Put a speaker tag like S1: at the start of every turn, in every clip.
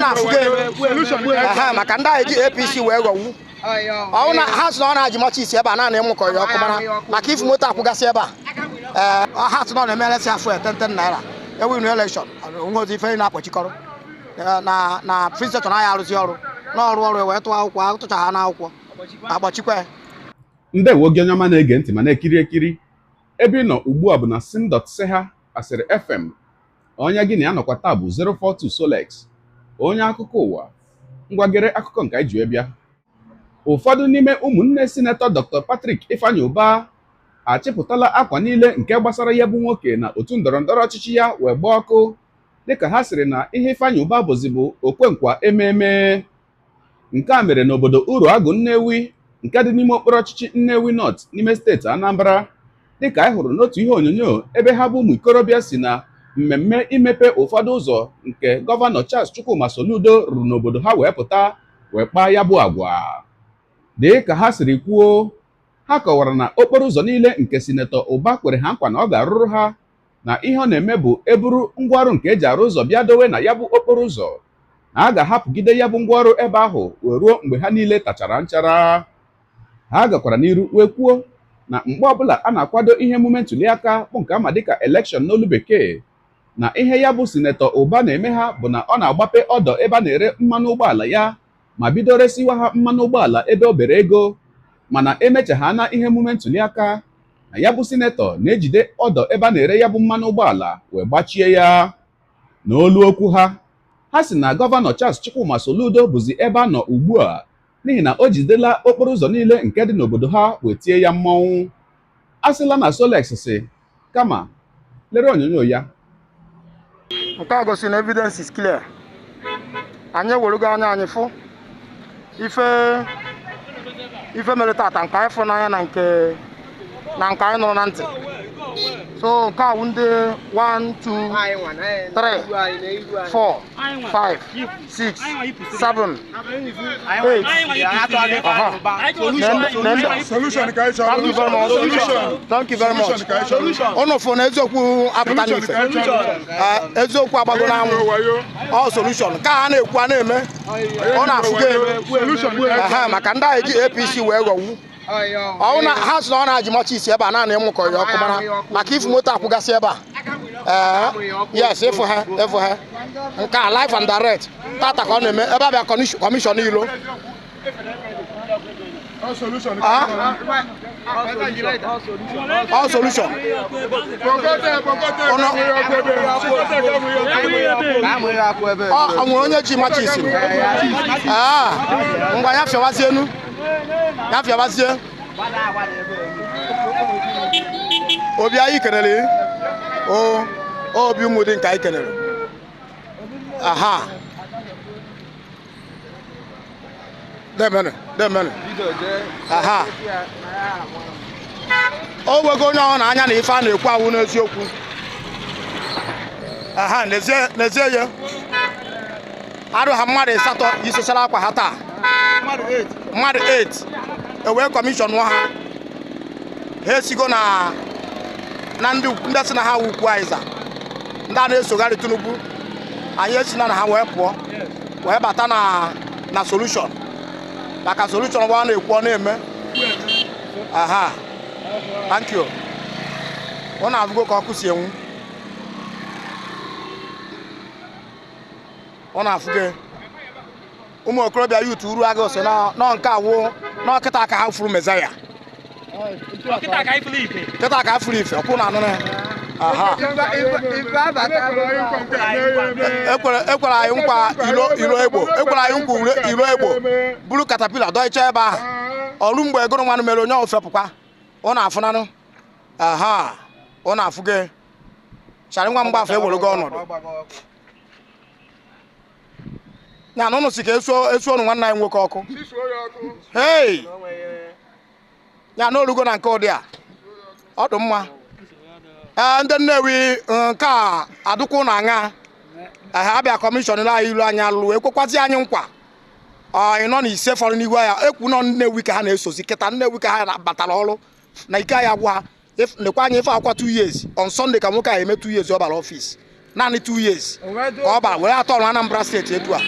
S1: Na-afụgo ehe maka ndị ahụ ji APC wee ghọgbu ọwụ na ha sị na ọ na-aji machis ebe a naanị ịmụkọ ya ọkụ, mara maka ifu moto akwụgasị ebe a. Ee, ha sị na ọ na-eme elesi afọ ya 10 naira ewinu election onwezi ife na-akpọchikọrọ na free station anyị arụzi ọrụ n'ọrụ ọrụ wee tụọ akwụkwọ atụcha ha n'akwụkwọ akpọchikwa ya.
S2: Ndewo gị, onye ọma na-ege ntị ma na-ekiri ekiri. Ebe ị nọ ugbu a bụ na sim.seha asịrị FM. Onye gị na ya nọkwa taa bụ 042 Solex, onye akụkọ ụwa. Ngwagere akụkọ nke anyị ji wee bịa. Ụfọdụ n'ime ụmụnne Sinetọ Dr. Patrick Ifeanyi Ubah achịpụtala akwa niile nke gbasara ya bụ nwoke na otu ndọrọ ndọrọ ọchịchị ya wee gbaa ọkụ, dịka ha sịrị na ihe Ifeanyi Ubah bụzi bụ okwenkwa ememe. Nke a mere n'obodo Uruagụ Nnewi, nke dị n'ime okpuru ọchịchị Nnewi North n'ime steeti Anambra, dịka anyị hụrụ n'otu ihe onyonyo ebe ha bụ ụmụ ikorobịa si na mmemme imepe ụfọdụ ụzọ nke Gọvanọ Charles Chukwuma Soludo rụrụ n'obodo ha wee pụta wee kpaa ya bụ agwa. Dị ka ha siri kwuo, ha kọwara na okporo ụzọ niile nke Sinetọ Ubah kwere ha nkwa na ọ ga-arụrụ ha, na ihe ọ na-eme bụ eburu ngwaọrụ nke eji arụ ụzọ bịa dowe na ya bụ okporo ụzọ, na a ga-ahapụgide ya bụ ngwaọrụ ebe ahụ wee ruo mgbe ha niile tachara nchara. Ha gakwara n'iru wee kwuo na mgbe ọbụla a na-akwado ihe emume ntụliaka bụ nke ama dịka election n'olu bekee, na ihe ya bụ Sinetọ Ubah na-eme ha bụ na ọ na-agbape ọdọ ebe a na-ere mmanụ ụgbọala ya ma bido resiwa ha mmanụ ụgbọala ebe o bere ego, mana emechagha na ihe emume ntụliaka, na ya bụ sinetọ na-ejide ọdọ ebe a na-ere ya bụ mmanụ ụgbọala wee gbachie ya. N'olu okwu ha, ha sị na Gọvanọ Charles Chukwuma Soludo bụzi ebe a nọ ugbu a n'ihi na o jidela okporo ụzọ niile nke dị n'obodo ha wee tie ya mmọnwụ. A sịla na Solex si kama lere onyonyo ya.
S1: Nke a gosi na evidence is clear. Anyị ewerugo anya anyị fụ ife ife mere tata, nke anyị fụ n'anya na nke anyị nụrụ na ntị. So nke a wụ ndị 1 2 3 4 5 6 7 8. Aha.
S3: Solution ka anyị chọrọ.
S1: Thank you very much. Thank you very much. Unu fụ na eziokwu apụta n'ife. Eziokwu agbago n'anwụ. Ọ solution ka a na-ekwu, a na-eme, ọ na-afụgo ehe maka ndị ahụ ji APC wee ghọgbu ọwụ na ha sị na ọ na-aji machis ebe a naanị ịmụkọ ya ọkụ, mara maka ifu moto akwụgasị ebe a. Ee, yes, ịfụ ha, ịfụ ha. Nke a live and direct tata ka ọ na-eme ebe a bịa commission ilo. Ah? All solution. Ọ nwere onye ji machis. Ee, ngwa, ya fịawazie enu, ya fịawazie. Obi anyị kenere o, obi ụmụ dị nke anyị kenere. Aha, demene demene. Aha, o wego onye ọhụrụ anya na ife a na-ekwu awụ n'eziokwu. Aha, n'ezie n'ezie ya arụ ha mmadụ 8 yisechara akwa ha taa, mmadụ 8 ewee commission ha. Ha esigo na ndị ndị sị na ha wụ ukwu aịza, ndị a na-esogharị Tinubu, anyị esi na ha wee pụọ wee bata na solution, maka solution bụ a na-ekwu, ọ na-eme. Aha, thank you. Ọ na-abụgo ka ọkụ si enwu. Ọ na-afụgo ụmụ okorobịa youth Uruagụ sị nọ nke awụ n'ọkịta ka ha furu mezaya kịta ka ha furu ife ọkwụ na anụ ya. Aha, ekwere anyị nkwa ilo ilo egbo, ekwere anyị nkwa ilo egbo buru caterpillar dọịcha ebe ahụ ọrụ mgbe egoro nwanụ mere onye ofepụkwa. Ọ na-afụnanụ. Aha, ọ na-afụgo chara nwa mgbafọ ewerego ọnọdụ ya na ụnụ si ka esuo esuo ọnụ nwanne anyị nwoke ọkụ. Hei, ya na olugo na nke ụdị a ọ dị mma. Ee, ndị Nnewi, nke a adụkwu na aṅa ee abịa commission anyị ilu anyị alụrụ wee kwekwazi anyị nkwa ịnọ na ise fọrọ n'ihu ya ekwu nọ Nnewi ka ha na-esozi kịta. Nnewi ka ha batara ọrụ na ike anyị agwụ ha. Nekwa anya ife akwa 2 years. On Sunday ka nwoke a eme 2 years ọ bara office, naanị 2 years ka ọ bara were atọ ọrụ Anambra Steeti etu a.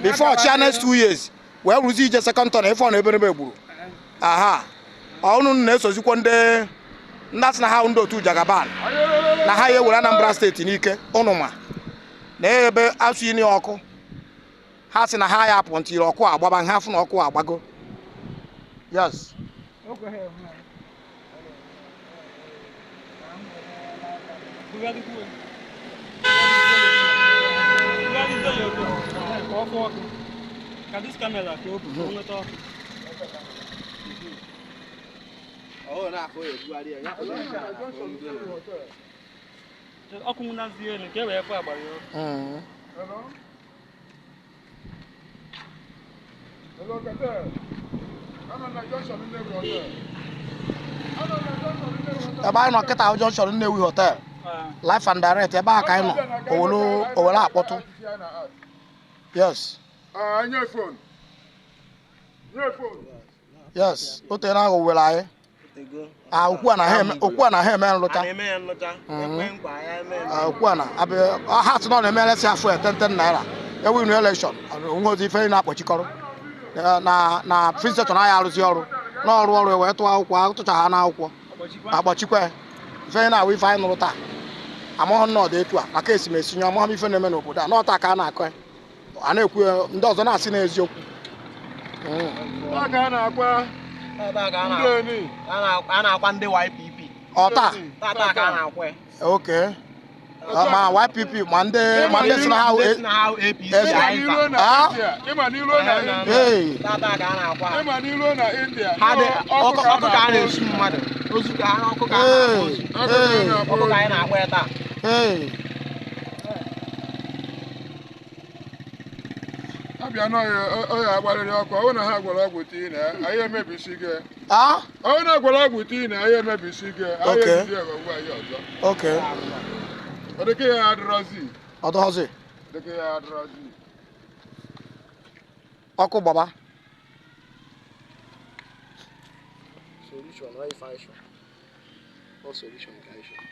S1: Before chia next 2 years wee rụzi ije second term, ife ọ na eberebe gburu aha ọnụ na-esozikwa ndị asị na ha ndị otu Jagaban na ha ya ewere Anambra Steeti n'ike. Ụnụ ma na ebe asụ ini ọkụ ha sị na ha ya apụ ntiri ọkụ agbaba ha, fụ na ọkụ agbago. Yes.
S4: Ka ọ fụ ọkụ. Ka this camera ka o bu ka o nweta ọkụ. Ọkụ nwụnazie elu ka e wee fụ agbara ya ọkụ.
S3: Hello? Hello, Cartel. Anọ na junction Nnewi Hotel. Anọ na junction Nnewi Hotel.
S1: Ebe anyị nọ kịta ahụ, junction Nnewi Hotel, live and direct, ebe a ka anyị nọ. Owelu owelu akpọtụ. Yes.
S3: Ah, nye phone. Nye phone.
S1: Yes, o tere ahụ were anyị. Ah, okwu a na ha eme, okwu a na ha eme nlụcha.
S5: Na-eme ya nlụcha ekwe nkwa ya eme.
S1: Ah, okwu a na abịa ha sị na ọ na-eme elesi afọ ya 10 naira ewu nu election onwe ozi ife na-akpọchikọrọ na free station anyị arụzi ọrụ n'ọrụ ọrụ wee tụọ akwụkwọ atụcha ha n'akwụkwọ akpọchikwa ya. Ife na-awụ ife anyị nụrụ taa, amaghị nnọọ dị etu a maka esi m esi nye amaghị m ife na-eme n'obodo a n'ọta ka a na-akọ ya. A na-ekwu ya, ndị ọzọ na-asị na eziokwu.
S3: Taa ka a na-akwa
S5: Tata ka a
S3: ndị
S5: na-
S3: eni.
S5: a na-akwa ndị YPP.
S1: Ọta.
S5: Tata ka a na-akwa ya.
S1: Oke ma YPP ma ndị si na ha
S5: Ndị si na ha APC.
S1: Eze.
S3: Ịma
S5: anyị
S3: n'ilo
S5: fa.
S3: na
S1: Ah?
S3: India. Ịma n'ilo na India.
S1: Hey.
S5: Tata ka a na-akwa ha.
S3: Ịma n'ilo na India.
S5: Ha dị
S3: Ọkụ
S5: ọkụ ka a na-esu mmadụ. Ozu ka ha ọkụ ka a na-akwa ozu.
S3: Ọkụ ka a na-akwa
S5: Ọkụ ka
S3: ozu.
S5: anyị na-akwa ya taa.
S1: Hey.
S3: Abịa n'ọhịa ọhịa agbarịrị ọkụ, ọ bụrụ na ha gwara ọgwụ tii na anyị emebisi gị.
S1: Ah.
S3: Ọ bụrụ na gwara ọgwụ tii na anyị emebisi gị, anyị
S1: Okay.
S3: ebido ghọgbu anyị ọzọ.
S1: Okay.
S3: Ọ dịka ya adịrọzi.
S1: Ọdọghọzi.
S3: Dịka ya adịrọzi.
S1: Ọkụ gbaba.
S5: Solution why you find sure. What solution ka anyị chọrọ?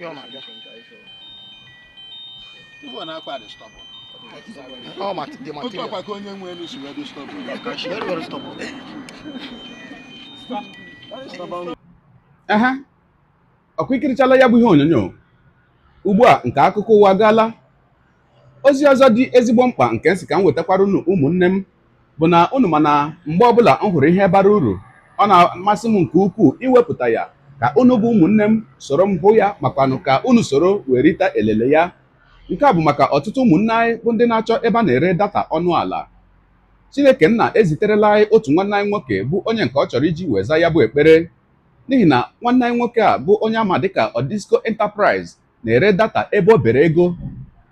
S1: Ya ọ na-abịa.
S6: Ife na-akpa dị stubborn.
S1: Ọ ma the
S6: Otu
S1: material.
S6: ọkwa ka onye nwe elu si wee dị stubborn.
S1: Very very stubborn.
S2: Ehe, ọkwa ikirichala ya bụ ihe onyonyo ugbu a nke akụkọ ụwa gaala. Ozi ọzọ dị ezigbo mkpa nke nsị ka m wetakwara unu, ụmụnne m, bụ na unu mana mgbe ọbụla m hụrụ ihe bara uru, ọ na-amasị m nke ukwuu iwepụta ya ka unu bụ ụmụnne m soro m hụ ya, makwanụ ka unu soro wee rita elele ya. Nke a bụ maka ọtụtụ ụmụnne anyị bụ ndị na-achọ ebe a na-ere data ọnụ ala. Chineke nna eziterela anyị otu nwanne anyị nwoke bụ onye nke ọ chọrọ iji weza ya bụ ekpere, n'ihi na nwanne anyị nwoke a bụ onye ama dịka Odisco Enterprise na-ere data ebe o bere ego.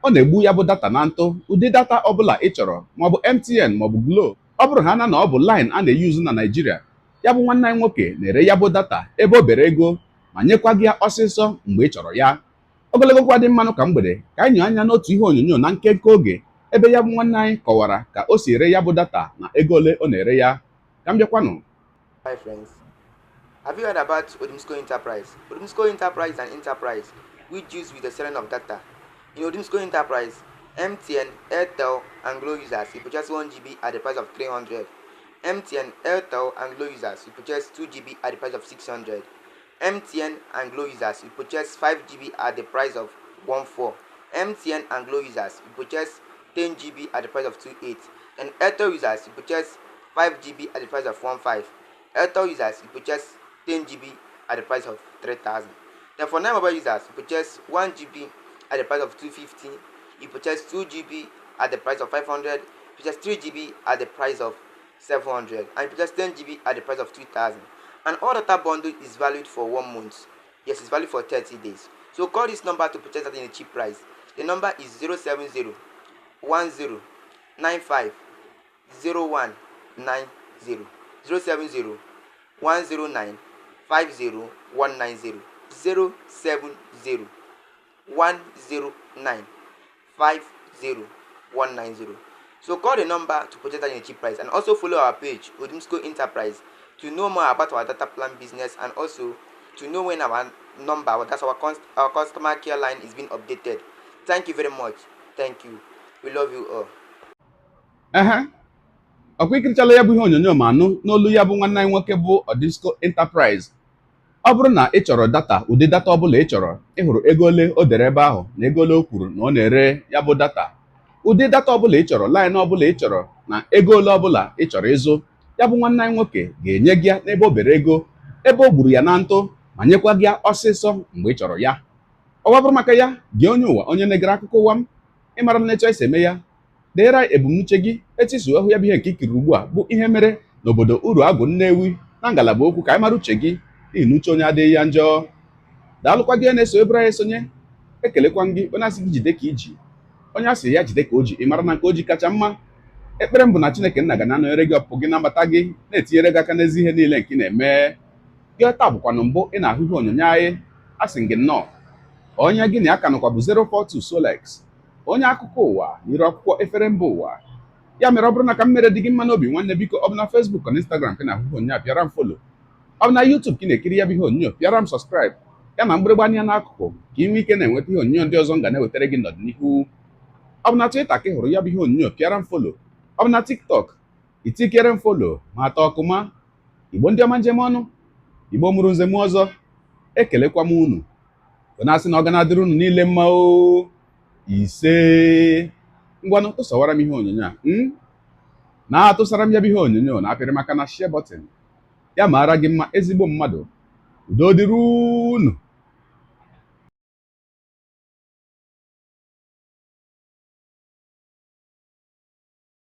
S2: Ọ na-egbu ya bụ data na ntụ. Ụdị data ọbụla ị chọrọ, maọbụ MTN maọbụ Glo, ọ bụrụ ha na na ọ bụ line a na-eyuzu na Naịjirịa, ya bụ nwanne anyị nwoke na-ere ya bụ data ebe o bere ego ma nyekwa gị ya ọsịsọ mgbe ị chọrọ ya. Ogologo kwa dị mmanụ ka mgbede ka anyị nyoo anya n'otu ihe onyonyo na nkenke oge ebe ya bụ nwanne anyị kọwara ka o si ere ya bụ data na ego ole ọ na-ere ya. Ka m bịakwanụ.
S7: Hi friends. Have you heard about Odimsco Enterprise? Odimsco Enterprise is an enterprise which deals with the selling of data. In Odimsco Enterprise, MTN, Airtel, and Glo users, you purchase 1 GB at the price of 300. MTN, Airtel, and Glo users, you purchase 2 GB at the price of 600. MTN and Glo users, you purchase 5 GB at the price of 14. MTN and Glo users, you purchase 10 GB at the price of 28. And Airtel users, you purchase 5 GB at the price of 15. Airtel users, you purchase 10 GB at the price of 3000. Then for 9 mobile users, you purchase 1 GB at the price of 250. You purchase 2 GB at the price of 500. You purchase 3 GB at the price of 700. And you purchase 10 GB at the price of 2000. And all data bundle is valid for 1 month. Yes, it's valid for 30 days. So call this number to purchase that in a cheap price. The number is 070 10 95 0190, 070 109 50190, 070 109 50190. So call the number to purchase that in a cheap price and also follow our page, Odimsco Enterprise, to know more about our data plan business and also to know when our number, that's our customer care line, is being updated. Thank you very much. Thank you. We love you all.
S2: Ehe, ọkwa ikirichala ya bụ ihe onyonyo ma nụ n'olu ya bụ nwanne anyị nwoke bụ Odisco Enterprise. Ọ bụrụ na ị chọrọ data, ụdị data ọbụla ị chọrọ, ị hụrụ ego ole o dere ebe ahụ na ego ole o kwuru na ọ na-ere ya bụ data. Ụdị data ọbụla ị chọrọ, line ọbụla ị chọrọ na ego ole ọbụla ị chọrọ ịzụ, ya bụ nwanne anyị nwoke ga-enye gị ya n'ebe o bere ego, ebe o gburu ya na ntụ, ma nyekwa gị ya ọsịsọ mgbe ị chọrọ ya. Ọ bụrụ maka ya gị onye ụwa, onye na-egere akụkọ ụwa m, ịmara na etu esi eme ya, deere anyị ebumnuche gị etu isi hụ ya bụ ihe nke ikiri ugbu a, bụ ihe mere n'obodo Uruagụ Nnewi na ngalaba okwu, ka anyị mara uche gị, n'ihi na uche onye adịghị ya njọ. Daalụkwa gị na-eso ebere anyị esonye. Ekelekwa gị onye asị gị jide ka iji, onye asị ya jide ka o ji, ị mara na nke o ji kacha mma. Ekpere m bụ na Chineke nna ga na-anọnyere gị, ọpụpụ gị na mbata gị, na-etinyere gị aka n'ezi ihe niile nke ị na-eme. Gị taa bụkwanụ mbụ ị na-ahụ ihe onyonyo anyị, asị gị nnọọ. Onye gị na ya ka nọkwa bụ 042 Solex, onye akụkọ ụwa nyere akwụkwọ efere mba ụwa. Ya mere, ọ bụrụ na ka m mere dị gị mma n'obi, nwanne, biko, ọ bụ na Facebook na Instagram ka ị na-ahụ ihe onyonyo a, pịara m follow. Ọ bụ na YouTube ka ị na-ekiri ya bụ ihe onyonyo, pịara m subscribe, ya na mgbịrịgba anya n'akụkụ, ka ị nwee ike na-enweta ihe onyonyo ndị ọzọ m ga na-ewetara gị n'ọdịnihu. Ọ bụ na Twitter ka ị hụrụ ya bụ ihe onyonyo, pịara m follow. Ọ bụ na TikTok, itikere m follow ma atọ ọkụma. Igbo ndị ọma, njem ọnụ, Igbo mụrụ nze m ọzọ, ekelekwa m unu, bụ na-asị na ọ ga na-adịrị unu niile mma o. Ise, ngwanụ, tụsawara m ihe onyonyo a, na-atụsara m ya bụ ihe onyonyo na apịrị maka na share button. Ya maara gị mma, ezigbo mmadụ. Udo dịrị unu.